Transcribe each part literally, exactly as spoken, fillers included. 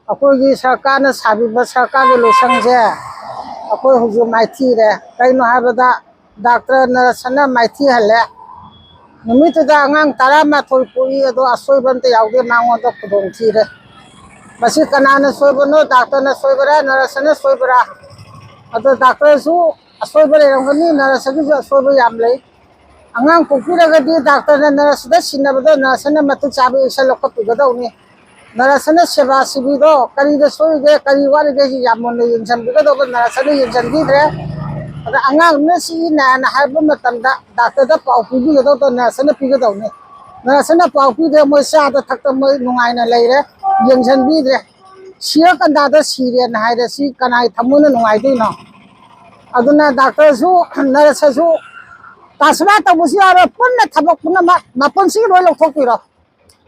ꯑꯩꯈꯣꯏꯒꯤ ꯁꯔꯀꯥꯔꯅ ꯁꯥꯕꯤꯕ ꯁꯔꯀꯥꯔꯒꯤ ꯂꯣꯏꯁꯪꯁꯦ ꯑꯩꯈꯣꯏ ꯍꯧꯖꯤꯛ ꯃꯥꯏꯊꯤꯔꯦ꯫ ꯀꯩꯅꯣ ꯍꯥꯏꯕꯗ, ꯗꯥꯛꯇꯔ ꯅꯔꯁꯅ ꯃꯥꯏꯊꯤꯍꯜꯂꯦ꯫ ꯅꯨꯃꯤꯠꯇꯨꯗ ꯑꯉꯥꯡ ꯇꯔꯥꯃꯥꯊꯣꯏ ꯄꯣꯛꯏ, ꯑꯗꯣ ꯑꯁꯣꯏꯕ ꯑꯝꯇ ꯌꯥꯎꯗꯦ, ꯃꯉꯣꯟꯗ ꯈꯨꯗꯣꯡ ꯊꯤꯔꯦ꯫ ꯃꯁꯤ ꯀꯅꯥꯅ ꯁꯣꯏꯕꯅꯣ? ꯗꯥꯛꯇꯔꯅ ꯁꯣꯏꯕ꯭ꯔꯥ, ꯅꯔꯁꯅ ꯁꯣꯏꯕ꯭ꯔꯥ? ꯑꯗꯣ ꯗꯥꯛꯇꯔꯁꯨ ꯑꯁꯣꯏꯕ ꯂꯩꯔꯝꯒꯅꯤ, ꯅꯔꯁꯒꯤꯁꯨ ꯑꯁꯣꯏꯕ ꯌꯥꯝ ꯂꯩ꯫ ꯑꯉꯥꯡ ꯄꯣꯛꯄꯤꯔꯒꯗꯤ ꯗꯥꯛꯇꯔꯅ ꯅꯔꯁꯇ ꯁꯤꯟꯅꯕꯗꯣ ꯅꯔꯁꯅ ꯃꯇꯤꯛ ꯆꯥꯕ action ꯂꯧꯈꯠꯄꯤꯒꯗꯧꯅꯤ꯫ ꯅꯔꯁꯅ ꯁꯦꯕꯥ ꯁꯤꯕꯤꯗꯣ ꯀꯔꯤꯗ ꯁꯣꯏꯔꯤꯒꯦ, ꯀꯔꯤ ꯋꯥꯠꯂꯤꯒꯦ, ꯁꯤ ꯌꯥꯝ ꯃꯨꯟꯅ ꯌꯦꯡꯁꯤꯟꯕꯤꯒꯗꯧꯕ ꯅꯔꯁꯅ ꯌꯦꯡꯁꯤꯟꯕꯤꯗ꯭ꯔꯦ꯫ ꯑꯗ ꯑꯉꯥꯡꯗꯨꯅ ꯁꯤ ꯅꯥꯏꯅ ꯍꯥꯏꯕ ꯃꯇꯝꯗ ꯗꯥꯛꯇꯔꯗ ꯄꯥꯎ ꯄꯤꯕꯤꯒꯗꯧꯕ ꯅꯔꯁꯅ ꯄꯤꯒꯗꯧꯅꯤ꯫ ꯅꯔꯁꯅ ꯄꯥꯎ ꯄꯤꯗ꯭ꯔꯦ, ꯃꯣꯏ ꯆꯥꯗ ꯊꯛꯇ ꯃꯣꯏ ꯅꯨꯡꯉꯥꯏꯅ ꯂꯩꯔꯦ, ꯌꯦꯡꯁꯤꯟꯕꯤꯗ꯭ꯔꯦ꯫ ꯁꯤꯔꯀꯥꯟꯗꯥꯗ ꯁꯤꯔꯦꯅ ꯍꯥꯏꯔꯦ, ꯁꯤ ꯀꯅꯥꯒꯤ ꯊꯃꯣꯏꯅ ꯅꯨꯡꯉꯥꯏꯗꯣꯏꯅꯣ? ꯑꯗꯨꯅ ꯗꯥꯛꯇꯔꯁꯨ, ꯅꯔꯁꯁꯨ ꯇꯥꯁꯅꯥ ꯇꯧꯕꯁꯨ ꯌꯥꯔꯣꯏ, ꯄꯨꯟꯅ ꯊꯕꯛ ꯄꯨꯝꯅꯃꯛ ꯃꯄꯨꯟꯁꯤꯒꯤ ꯂꯣꯏ ꯂꯧꯊꯣꯛꯄꯤꯔꯣ꯫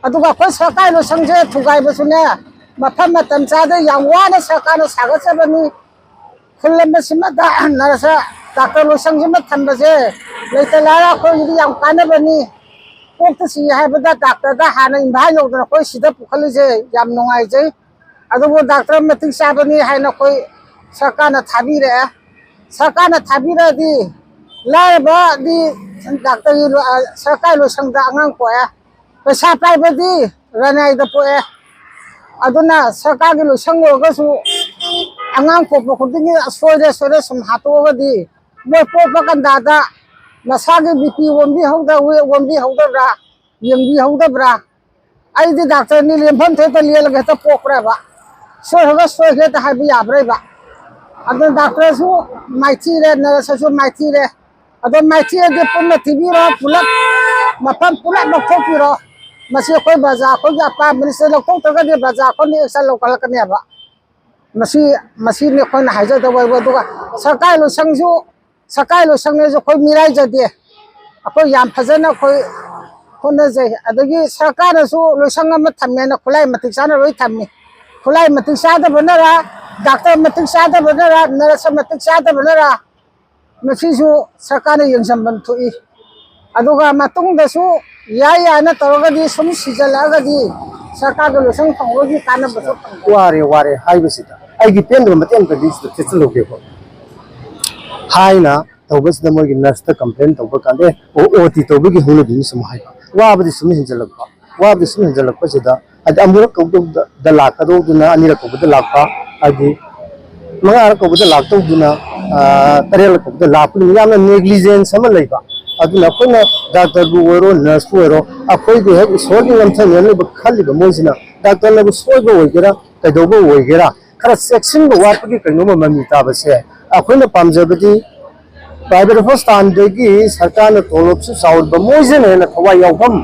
ꯑꯗꯨꯒ ꯑꯩꯈꯣꯏ ꯁꯔꯀꯥꯔ ꯂꯣꯏꯁꯪꯁꯦ ꯊꯨꯒꯥꯏꯕꯁꯨꯅꯦ, ꯃꯐꯝ ꯃꯇꯝ ꯆꯥꯗ ꯌꯥꯝ ꯋꯥꯅ ꯁꯔꯀꯥꯔꯅ ꯁꯥꯒꯠꯆꯕꯅꯤ꯫ ꯈꯨꯜ ꯑꯃꯁꯤꯃꯗ ꯅꯔꯁ ꯗꯥꯛꯇꯔ ꯂꯣꯏꯁꯪꯁꯤꯃ ꯊꯝꯕꯁꯦ ꯂꯩꯇ ꯂꯥꯏꯔ ꯑꯩꯈꯣꯏꯒꯤꯗꯤ ꯌꯥꯝ ꯀꯥꯟꯅꯕꯅꯤ꯫ ꯀꯣꯛꯇ ꯁꯤ ꯍꯥꯏꯕꯗ ꯗꯥꯛꯇꯔꯗ ꯍꯥꯟꯅ ꯏꯝꯐꯥꯜ ꯌꯧꯗꯅ ꯑꯩꯈꯣꯏ ꯁꯤꯗ ꯄꯨꯈꯠꯂꯤꯁꯦ ꯌꯥꯝ ꯅꯨꯡꯉꯥꯏꯖꯩ꯫ ꯑꯗꯨꯕꯨ ꯗꯥꯛꯇꯔ ꯃꯇꯤꯛ ꯆꯥꯕꯅꯤ ꯍꯥꯏꯅ ꯑꯩꯈꯣꯏ ꯁꯔꯀꯥꯔꯅ ꯊꯥꯕꯤꯔꯛꯑꯦ꯫ ꯁꯔꯀꯥꯔꯅ ꯊꯥꯕꯤꯔꯛꯑꯗꯤ ꯂꯥꯏꯔꯕꯗꯤ ꯗꯥꯛꯇꯔꯒꯤ ꯂꯣ-, ꯑ, ꯁꯔꯀꯥꯔ ꯂꯣꯏꯁꯪꯗ ꯑꯉꯥꯡ ꯄꯣꯛꯑꯦ꯫ ꯄꯩꯁꯥ ꯄꯥꯏꯕꯗꯤ ꯔꯥꯅꯥꯏꯗ ꯄꯣꯛꯑꯦ꯫ ꯑꯗꯨꯅ ꯁꯔꯀꯥꯔꯒꯤ ꯂꯣꯏꯁꯪ ꯑꯣꯏꯔꯒꯁꯨ ꯑꯉꯥꯡ ꯄꯣꯛꯄ ꯈꯨꯗꯤꯡꯒꯤ ꯁꯣꯏꯔꯦ ꯁꯣꯏꯔꯦ ꯁꯨꯝ ꯍꯥꯠꯇꯣꯛꯑꯒꯗꯤ ꯃꯣꯏ ꯄꯣꯛꯄ ꯀꯟꯗꯥꯗ ꯃꯁꯥꯒꯤ BP ꯑꯣꯟꯕꯤꯍꯧꯗ-, weight ꯑꯣꯟꯕꯤꯍꯧꯗꯕ꯭ꯔꯥ, ꯌꯦꯡꯕꯤꯍꯧꯗꯕ꯭ꯔꯥ? ꯑꯩꯗꯤ ꯗꯥꯛꯇꯔꯅꯤ, ꯂꯦꯝꯐꯝ ꯊꯣꯛꯇ ꯂꯦꯜꯂꯒ ꯍꯦꯛꯇ ꯄꯣꯛꯄ꯭ꯔꯕ? ꯁꯣꯏꯈ꯭ꯔꯒ ꯁꯣꯏꯈ꯭ꯔꯦ ꯍꯦꯛꯇ ꯍꯥꯏꯕ ꯌꯥꯕ꯭ꯔꯕ? ꯑꯗꯨꯅ ꯗꯥꯛꯇꯔꯁꯨ ꯃꯥꯏꯊꯤꯔꯦ, ꯅꯔꯁꯁꯨ ꯃꯥꯏꯊꯤꯔꯦ꯫ ꯑꯗꯣ ꯃꯥꯏꯊꯤꯔꯗꯤ ꯄꯨꯟꯅ ꯊꯤꯕꯤꯔꯣ, ꯄꯨꯂꯞ ꯃꯐꯝ ꯄꯨꯂꯞ ꯂꯧꯊꯣꯛꯄꯤꯔꯣ꯫ ꯃꯁꯤ ꯑꯩꯈꯣꯏ ꯕꯖꯥꯔ ꯑꯩꯈꯣꯏꯒꯤ ꯑꯄꯥꯝꯕꯅꯤ꯫ ꯁꯤꯗ ꯂꯧꯊꯣꯛꯇ꯭ꯔꯒꯗꯤ ꯕꯖꯥꯔ ꯑꯩꯈꯣꯏꯅ action ꯂꯧꯈꯠꯂꯛꯀꯅꯦꯕ꯫ ꯃꯁꯤ, ꯃꯁꯤꯅꯤ ꯑꯩꯈꯣꯏꯅ ꯍꯥꯏꯖꯗꯧꯕ ꯍꯥꯏꯕꯨ꯫ ꯑꯗꯨꯒ ꯁꯔꯀꯥꯔ ꯂꯣꯏꯁꯪꯁꯨ, ꯁꯔꯀꯥꯔ ꯂꯣꯏꯁꯪꯅꯦꯁꯨ ꯑꯩꯈꯣꯏ ꯃꯤꯔꯥꯏꯖꯗꯦ꯫ ꯑꯩꯈꯣꯏ ꯌꯥꯝ ꯐꯖꯅ ꯑꯩꯈꯣꯏ ꯍꯣꯠꯅꯖꯩ꯫ ꯑꯗꯒꯤ ꯁꯔꯀꯥꯔꯅꯁꯨ ꯂꯣꯏꯁꯪ ꯑꯃ ꯊꯝꯃꯦꯅ ꯈꯨꯠꯂꯥꯏ ꯃꯇꯤꯛ ꯆꯥꯅ ꯂꯣꯏ ꯊꯝꯃꯤ꯫ ꯈꯨꯠꯂꯥꯏ ꯃꯇꯤꯛ ꯆꯥꯗꯕꯅꯔ, ꯗꯥꯛꯇꯔ ꯃꯇꯤꯛ ꯆꯥꯗꯕꯅꯔ, ꯅꯔꯁ ꯃꯇꯤꯛ ꯆꯥꯗꯕꯅꯔ, ꯃꯁꯤꯁꯨ ꯁꯔꯀꯥꯔꯅ ꯌꯦꯡꯁꯤꯟꯐꯝ ꯊꯣꯛꯏ꯫ ꯑꯗꯨꯒ ꯃꯇꯨꯡꯗꯁꯨ ꯌꯥꯏ ꯌꯥꯏꯅ ꯇꯧꯔꯒꯗꯤ ꯁꯨꯝ ꯁꯤꯖꯜꯂꯛꯑꯒꯗꯤ ꯁꯔꯀꯥꯔꯗ ꯂꯣꯏꯁꯪ ꯐꯪꯕꯒꯤ ꯀꯥꯟꯅꯕꯁꯨ ꯐꯪꯕ꯫ ꯋꯥꯔꯦ, ꯋꯥꯔꯦ ꯍꯥꯏꯕꯁꯤꯗ ꯑꯩꯒꯤ ꯄꯦꯟꯗꯕ ꯃꯇꯦꯛ ꯑꯝꯇꯗꯤ ꯁꯤꯗ ꯊꯦꯠꯆꯜꯍꯧꯒꯦꯀꯣ꯫ ꯍꯥꯏꯅ ꯇꯧꯕꯁꯤꯗ ꯃꯣꯏꯒꯤ ꯅꯔꯁꯇ ꯀꯝꯄ꯭ꯂꯦꯟ ꯇꯧꯕ ꯀꯥꯟꯗ, ꯑꯦ, ꯑꯣ ꯇꯤ ꯇꯧꯕꯒꯤ ꯍꯧꯅꯕꯤꯅꯤ ꯁꯨꯝ ꯍꯥꯏꯕ꯫ ꯋꯥꯕꯗꯤ ꯁꯨꯝ ꯍꯦꯟꯖꯜꯂꯛꯄ, ꯋꯥꯕꯗꯤ ꯁꯨꯝ ꯍꯦꯟꯖꯜꯂꯛꯄꯁꯤꯗ, ꯍꯥꯏꯗꯤ ꯑꯃꯨꯔꯛ ꯀꯧꯕꯗ ꯂꯥꯛꯀꯗꯧꯗꯨꯅ ꯑꯅꯤꯔꯛ ꯀꯧꯕꯗ ꯂꯥꯛꯄ, ꯍꯥꯏꯗꯤ ꯃꯉꯥꯔꯛ ꯀꯧꯕꯗ ꯂꯥꯛꯇꯧꯗꯨꯅ, ꯑ, ꯇꯔꯦꯠꯂꯛ ꯀꯧꯕꯗ ꯂꯥꯛꯄꯅꯤꯅ ꯌꯥꯝꯅ ꯅꯦꯒ꯭ꯂꯤꯖꯦꯟꯁ ꯑꯃ ꯂꯩꯕ꯫ ꯑꯗꯨꯅ ꯑꯩꯈꯣꯏꯅ ꯗꯥꯛꯇꯔꯕꯨ ꯑꯣꯏꯔꯣ, ꯅꯔꯁꯄꯨ ꯑꯣꯏꯔꯣ, ꯑꯩꯈꯣꯏꯒꯤ ꯍꯦꯛ ꯏꯁꯣꯔꯒꯤ ꯉꯝꯊꯅꯦꯅ ꯈꯜꯂꯤꯕ ꯃꯣꯏꯁꯤꯅ ꯗꯥꯛꯇꯔꯅꯕꯨ ꯁꯣꯏꯕ ꯑꯣꯏꯒꯦꯔꯥ, ꯀꯩꯗꯧꯕ ꯑꯣꯏꯒꯦꯔꯥ, ꯈꯔ ꯆꯦꯛꯁꯤꯟꯕ ꯋꯥꯠꯄꯒꯤ ꯀꯩꯅꯣꯝꯃ ꯃꯃꯤ ꯇꯥꯕꯁꯦ ꯑꯩꯈꯣꯏꯅ ꯄꯥꯝꯖꯕꯗꯤ ꯄ꯭ꯔꯥꯏꯚꯦꯠ ꯍꯣꯁꯄꯤꯇꯥꯜꯗꯒꯤ ꯁꯔꯀꯥꯔꯅ ꯇꯣꯂꯣꯞꯁꯨ ꯆꯥꯎꯔꯤꯕ ꯃꯣꯏꯁꯤꯅ ꯍꯦꯟꯅ ꯊꯋꯥꯏ ꯌꯥꯎꯐꯝ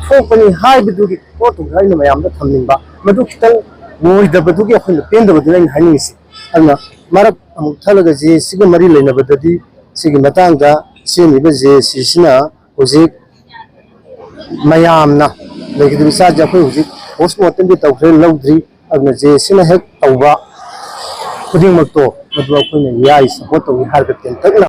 ꯊꯣꯛꯄꯅꯤ ꯍꯥꯏꯕꯗꯨꯒꯤ ꯄꯣꯠꯇꯨ ꯑꯩꯅ ꯃꯌꯥꯝꯗ ꯊꯝꯅꯤꯡꯕ꯫ ꯃꯗꯨ ꯈꯤꯇꯪ ꯑꯣꯏꯗꯕꯗꯨꯒꯤ ꯑꯩꯈꯣꯏꯅ ꯄꯦꯟꯗꯕꯗꯨꯅ ꯑꯩꯅ ꯍꯥꯏꯅꯤꯡꯉꯤꯁꯤ꯫ ꯑꯗꯨꯅ ꯃꯔꯛ ꯑꯃꯨꯛ ꯊꯠꯂꯒ ꯖꯦ ꯑꯦ ꯁꯤꯒ ꯃꯔꯤ ꯂꯩꯅꯕꯗꯗꯤ ꯁꯤꯒꯤ ꯃꯇꯥꯡꯗ ꯁꯦꯝꯃꯤꯕ ꯖꯦ ꯑꯦ ꯁꯤꯁꯤꯅ ꯍꯧꯖꯤꯛ ꯃꯌꯥꯝꯅ ꯂꯩꯒꯗꯕ ꯏꯆꯥꯁꯦ ꯑꯩꯈꯣꯏ ꯍꯧꯖꯤꯛ ꯄꯣꯁ ꯃꯣꯔꯇꯦꯝꯗꯤ ꯇꯧꯈ꯭ꯔꯦ, ꯂꯧꯗ꯭ꯔꯤ꯫ ꯑꯗꯨꯅ ꯖꯦ ꯑꯦ ꯁꯤꯅ ꯍꯦꯛ ꯇꯧꯕ ꯈꯨꯗꯤꯡꯃꯛꯇꯣ ꯃꯗꯨ ꯑꯩꯈꯣꯏꯅ ꯌꯥꯏ, ꯁꯄꯣꯔꯠ ꯇꯧꯏ ꯍꯥꯏꯔꯒ ꯇꯦꯟꯇꯛꯅ